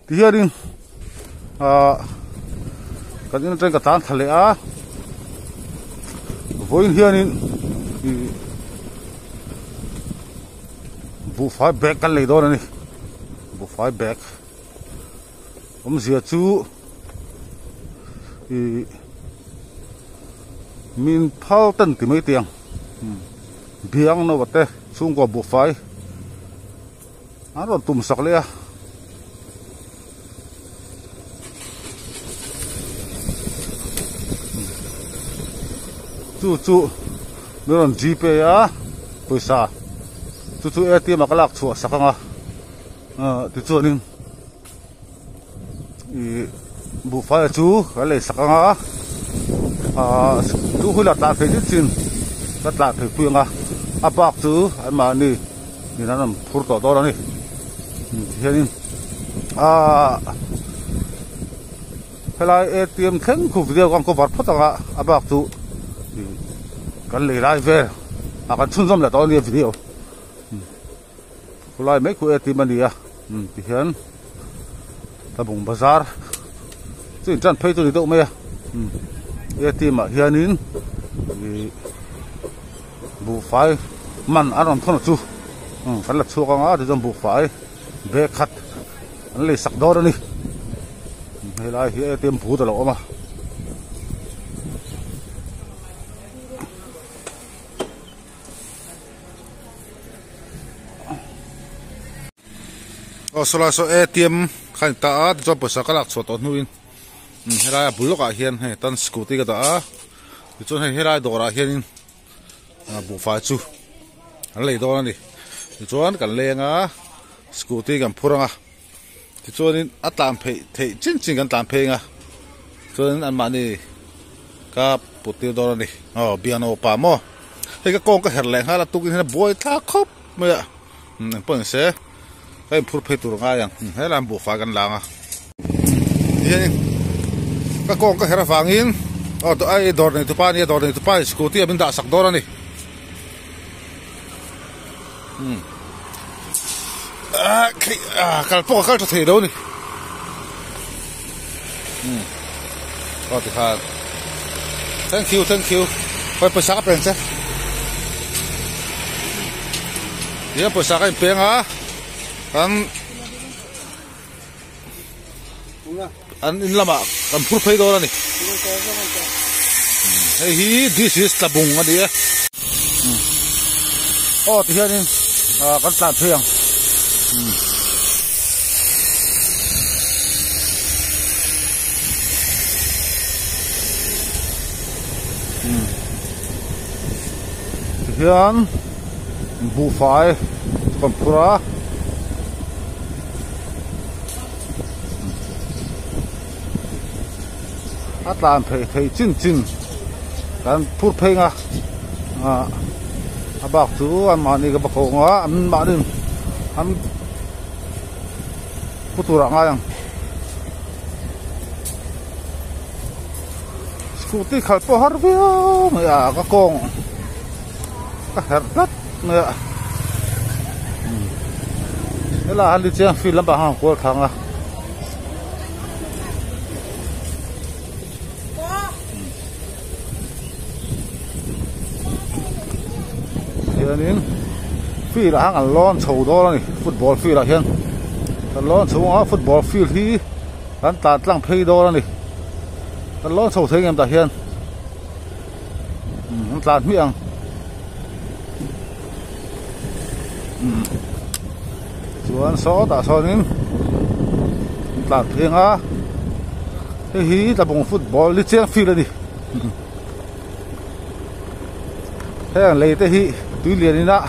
Tihianin ah kan in atangin ka tlan thla leh a vawiin hianin ih buhfai bag kan lei dawn a ni buhfai bag awmzia chu ih min phal ten ti mai teh ang biang naute te chhungkaw buhfai. An rawn tum sak leh a. Chu chu min rawn gpay a pawisa chu chu atm ah ka lak chhuah sak ang a ah tichuanin ih buhfai chu ka lei sak ang a ah chu hun ah tlan phei zet chin ka tlan phei pui ang a a bak chu anmahni in an rawn phur tawh dawn a ni tihianin ah helai atm thleng khu video khan cover phawt ang a a bak chu ih kan lei lai vel ah kan chhunzawm leh tawh a nia video. Khulai mai khu atm a ni a tihian Tlabung bazar chu in tan phei chu ni deuh mai a atm ah hianin ih buhfai man an rawn thawn chu kan la chhuak ang a tichuan buhfai bag khat an lei sak dawn a ni helai hi atm but a lo awm a. Aw sawlai saw atm kha ni ta a tichuan pawisa ka lak chhuah tawh hnuin helai a bul lawkah hian hei tan scooty ka dah a tichuan hei helai dawrah hianin buhfai chu an lei dawn a ni tichuan kan leng a scooty kan phur ang a tichuanin a tlan pheih theih chin chin kan tlan phei ang a chuanin anmahni ka put tir dawn a ni aw biano pa maw hei ka kawng ka herh leh nghal a tukin hian a buai thlak khawp mai a eng pawh ni se ka inphur phei tur ngai ang helai an buhfai kan lang a tihianin ka kawng ka herh avangin aw ai dawr nei tupa a nia dawr nei tupa in scooty a min dah sak dawn a ni. Kal pawh ka kal tha thei lo a ni aw tikhan thank you thank you khawi pawisa ka peng che tihian pawisa ka inpeng a an an in lamah kan phur phei dawn a ni hei hi this is tlabung a ni e aw tihianin ah kan tlan phei ang tihian buhfai kan phur a. A tlan phei thei chin chin kan phur phei nga ah a bak chu an mahni ka va ko ang a an mahni an pu tur ah ngai ang scooty khalh pawh har viau mai a ka kawng ka herh tlat mai a helai ah hian chiang field lampang hian a kual thang a hianin field ah hian an lawn chho dawn a ni football field ah hian an lawn chho ang a football field hi an tlan tlang phei dawn a ni an lawn chho thei ngem tah hian. An tlan hmiah ang chuan sawtah sawnin an tlan pheng a hei hi tlabung football ni chiang field a ni heng lei te hi tui lian in a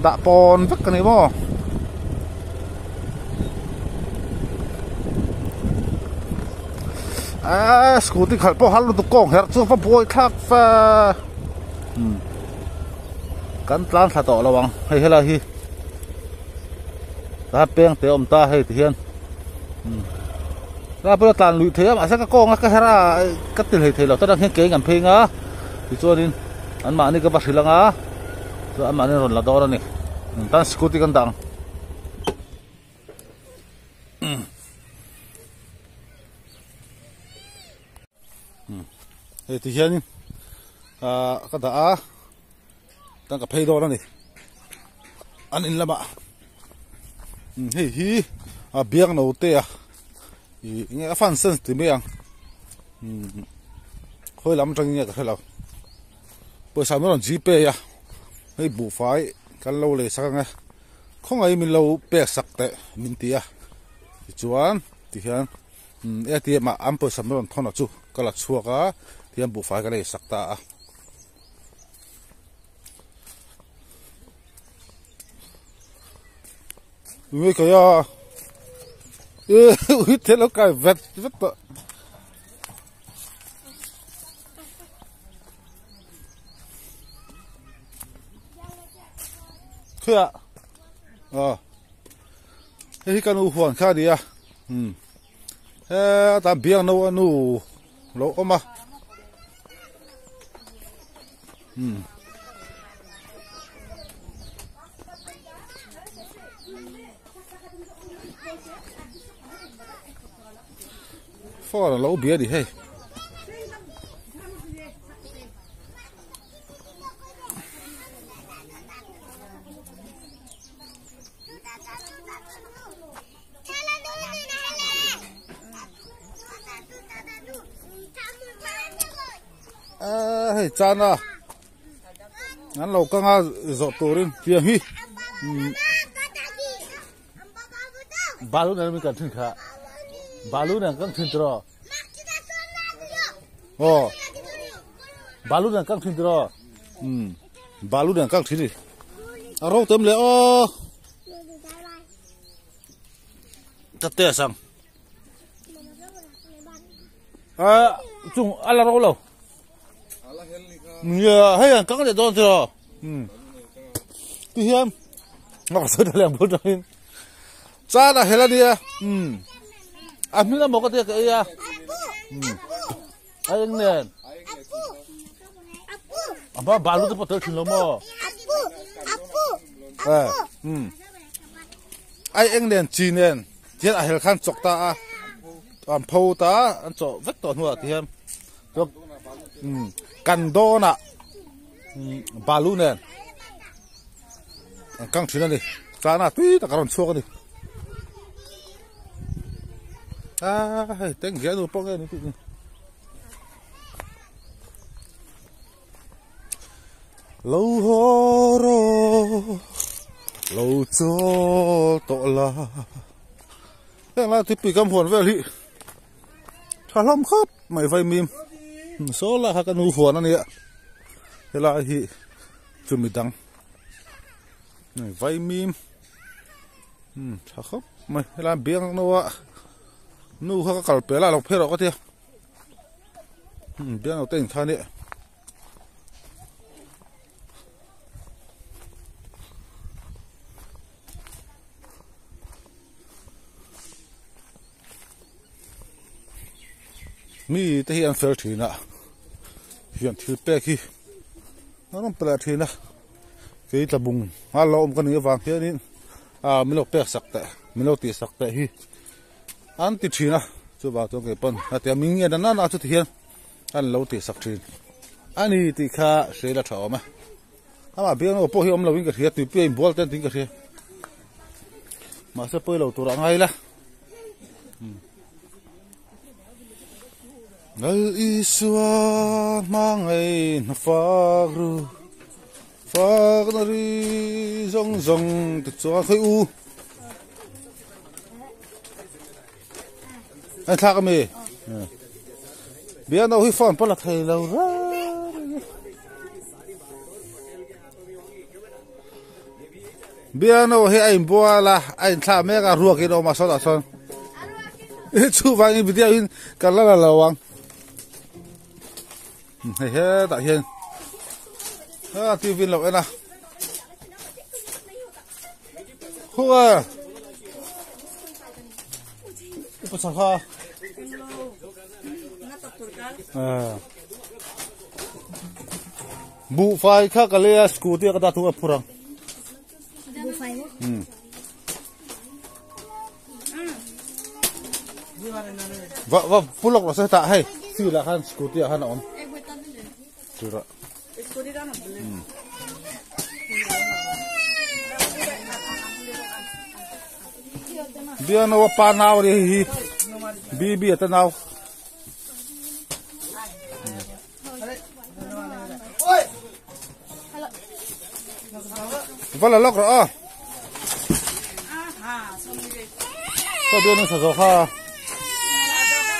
dah pawn vek a ni maw. Eee scooty khalh pawh har lutuk kawng herh chu va buai thlak fe kan tlan thla tawh lo ang hei helai hi tlai peng te a awm ta hei ti hian tlai pawh tlan luih thei a mahse ka kawng a ka her a ka ti hlei thei lo tah hian keng an phei ang a tichuanin anmahni ka va hrilh ang a chuan anmahni an rawn la dawn a ni tan scooty kan dah ang. Hei ti hianin ah ka dah a tan ka phei dawn a ni an in lamah hei hi a biang no te a ih enge a fan sen ti mai ang khawi lam atangin nge ka hre lo pawisa min rawn gpay a hei buhfai kan lo lei sak ang e khawngaih min lo pek sak teh min ti a tichuan tihian. ATM ah an pawisa min rawn thawn a chu ka la chhuak a tihian buhfai ka lei sak ta a. Ui kai a ui te lo kai vet vet tawh. Khuiah aw hei hi ka nu huan kha a ni a umm hetah biang no a nu lo awm a umm. Phone a lo bia a ni hei. Hei chana an lo kang a zawh turin tiang hi balu nen kan thin kha balu nen kan thin tiraw aw balu nen kan thin tiraw um balu nen kan thin ni a ro tem le aw ka te sang a chung a la ro lo nia hei an kang leh dawn tiraw um ti hian a ka sawi ta leh ang bul tangin chan a hel a nia um a hming emaw ka tia ka ei a um a eng nen a hma balu te pawh tel thin lo maw eh um ai eng nen chi nen tihian a hel khan chawk ta a an pho ta an chawh vek tawh hnuah tihian um kan dawnah balu nen an kang thin a ni chana tui tak a rawn chhuak a ni a hei teng hian nu pawh nge ni tih ni lo haw rawh lo chawl tawh la heng lai thupui kam huan vel hi tha hlawm khawp mai vaimim saw lai kha ka nu huan a nia helai hi chu midang vaimim tha khawp mai helai biang no a nu kha ka kal pel a lo phei rawh ka tia biang no te in kha nia. Mi te hi an fel thin a hian thil pek hi an rawn pe leh thin a kei tlabung a la awm ka nih avang hianin ah min lo pek sak teh min lo tih sak teh hi an ti thin a chuvang chuan kei pawn a tia min nge na na chu ti hian an lo tih sak thin a ni tih kha hriat a tha awm e amah biangno pawh hi awm lo in ka hria tuipui a inbual te an tiin ka hria mahse pawi lo tur a ngai la Lal Isua hmangaih hna fak ru fak na ri zawng zawng te chuan khawi u An thlak ami? Biano hi phone pawh la thei lo reng. Biano hi a inbual a, a inthlak mek a, ruak in a awm a sawtah sawn. Chuvangin video in kan la la lo ang. Hei hetah hian a TV in lo en a. Khuga. Pasakha. Buhfai kha ka lei a scooty a ka dah thung a phur ang. Buhfai mo? Hmm. Va va pulok lo se ta hei field ah khan scooty ah khan a awm. Sirah. Biano pa nau ri hi BB ata nau. Vala lok ro a. Sa biano sa zo kha.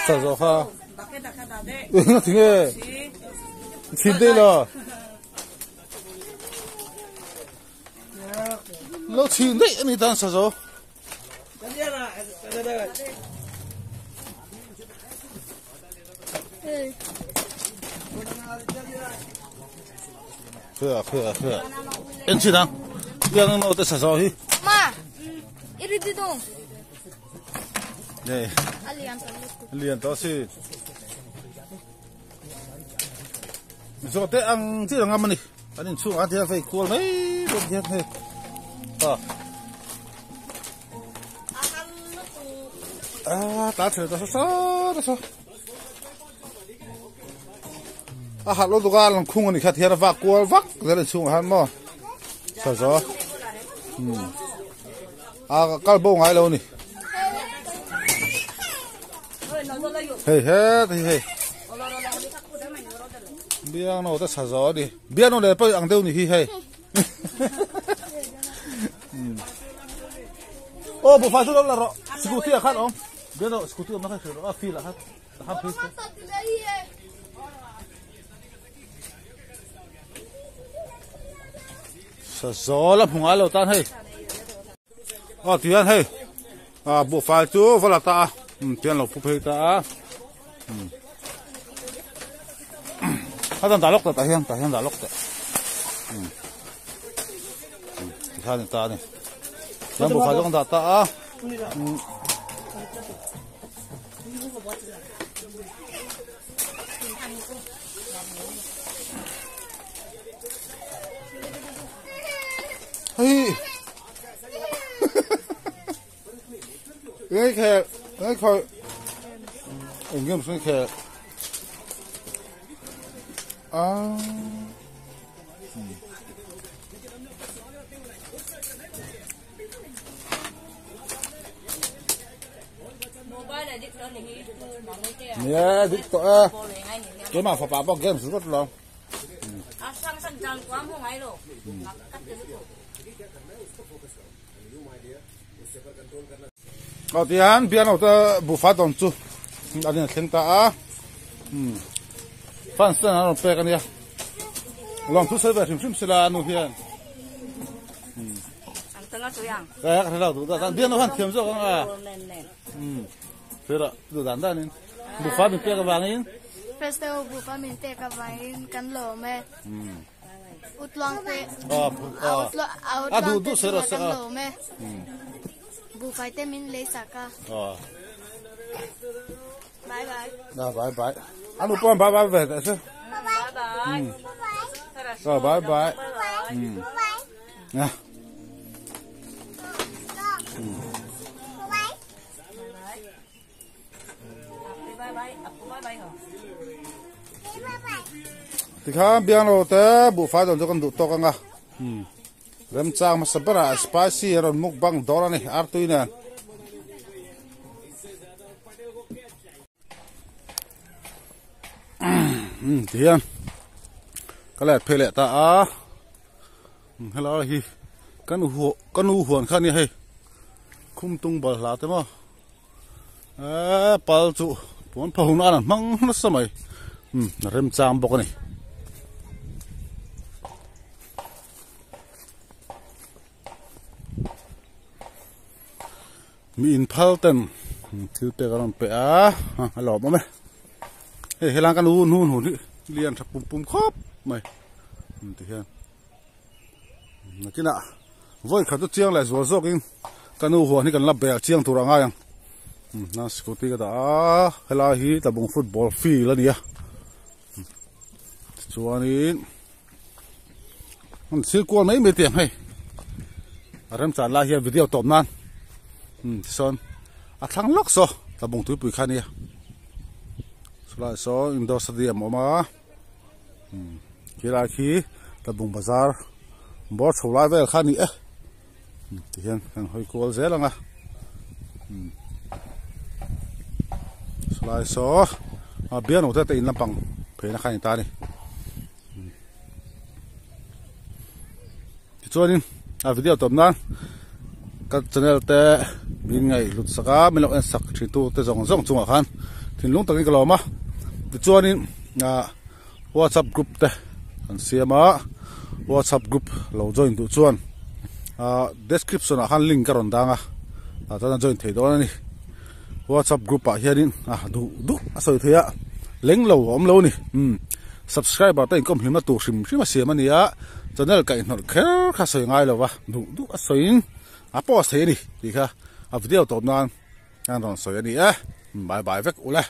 Sa zo kha. Tinge. Chim dei lo. Lo chim dei ani tan sa zo. Khua khua khua. En chi dang. Biang no te sa zo hi. Ma. Iri di dong. Nei. Lian to si. Zo te ang chi dang amani. An in chhung ah hian fei kual mai bawk hian hei a a ta thel ta sa sa ta sa a hat lo duka lang khung ani kha thian a vak kual vak zel in chhung ah hian maw sa zo a kal bo ngai lo ani hei het hei hei biangno te sa zo ani biangno leh pawh ang deuh ni hi hei aw buhfai chu lo la rawh scooty ah khan awm biangno scooty awmna kha hrilh rawh a field ah khan khan phei se. Sa zo la hmu ngai lo tan hei aw tihian hei ah buhfai chu va la ta a tihian lo pu phei ta a a dan dah lawk teh tah hian tah hian dah lawk teh tikhan ni ta a ni tihian buhfai chu kan dah ta a. Hei Ngai khel ngai khawi eng nge mihring khel a Nia dik tawh e keimah fapa pawh games ringawt lo. Aw tihian piano te buhfai dawn chu an in thleng ta a fans ten an rawn pek a nia lawmthu sawi ve hrim hrim sila a nu hian ka hre lo duh dan piano hian thiam zawk ang a hre duh dan dan in buhfai min pek avangin Festival buhfai min pek avangin kan lawm e. Utluang te a duh duh sir a kan lawm e. Buhfai te min lei sak a. Bye bye. Na bye bye. Anu pawh bye bye ve teh se. Bye bye. Bye bye. Bye. Na. Tikhan bianglo te buhfai dawn chu kan duh tawk ang a remchang hmasa berah spicy a rawn mukbang dawr a ni artui nen. Tihian ka let phei leh ta a helai hi ka nu huan kha a nia hei khumtung balhla te maw. Eee pal chu puan pha hun an hmang nasa mai umm a remchang bawk a ni. Mi inphal ten thil pek a rawn pe a a lawm awm e hei helai kan u hnu hnu hi lian tha pum pum khawp mai tihian. Nakinah vawi khat chu chiang leh zual zawkin ka nu huan hi kan la bel chiang tur a ngai ang na scooty ka dah a helai hi tlabung football field a ni a tichuanin an thil kual mai mai tih ang hei a remchan lai hian video tawp nan tichuan a thlang lawk saw tlabung tuipui kha a nia chulaiah sawn indoor stadium a awm a. Khilai khi Tlabung bazar bawr chho lai vel kha a ni e. Tihian kan hawi kual zel ang a. Sawlai saw a bialnu te te in lampang pheina kha a ni ta a ni. Tichuanin a video tawp nan ka channel te min ngaihhlut sak a min lo en sak thin tu te zawng zawng chungah khan thinlung takin ka lawm a tichuanin ah whatsapp group te kan siam a whatsapp group lo join duh chuan ah description ah khan link ka rawn dang a tah chuan a join thei dawn a ni whatsapp group ah hianin a duh duh a sawi thei a leng lo a awm lo a ni umm. Subscriber te inkawm hlimna tur hrim hrim a siam a ni a, channel kaihhnawlh kher kha sawi ngai lo va, duh duh a sawiin a post thei a ni tih kha a video tawp nan an rawn sawi a ni e, bye bye vek ule.